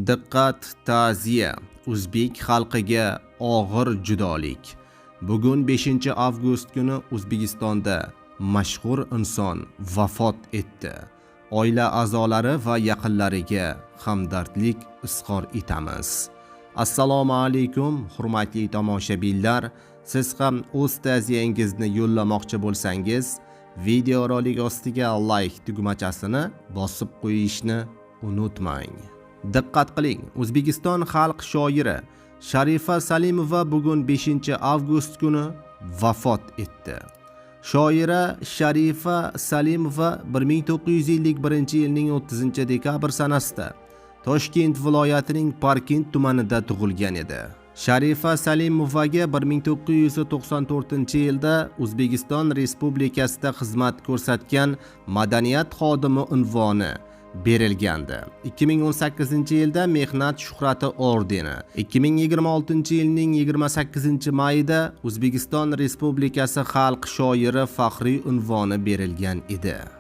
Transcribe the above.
Diqqat, ta'ziya! O'zbek xalqiga og'ir judolik. Bugun 5-avgust kuni O'zbekistonda mashhur inson vafot etdi. Oila a'zolari va yaqinlariga hamdardlik izhor etamiz. Assalomu alaykum, hurmatli tomoshabinlar. Siz ham o'z ta'ziyangizni yo'llamoqchi bo'lsangiz, videorolik ostiga like tugmachasini bosib qo'yishni unutmang. Diqqat qiling, O'zbekiston xalq shoiri Sharifa Salimova bugun 5-avgust kuni vafot etdi. Shoira Sharifa Salimova 1951-yilning 30-dekabr sanasida Toshkent viloyatining Parkent tumanida tug'ilgan edi. Sharifa Salimovaga 1994-yilda O'zbekiston Respublikasida xizmat ko'rsatgan madaniyat xodimi unvoni berilgandi. 2018-yilda Mehnat shuhrati ordeni, 2026-yilning 28-mayida O'zbekiston Respublikasi xalq shoiri faxriy unvoni berilgan edi.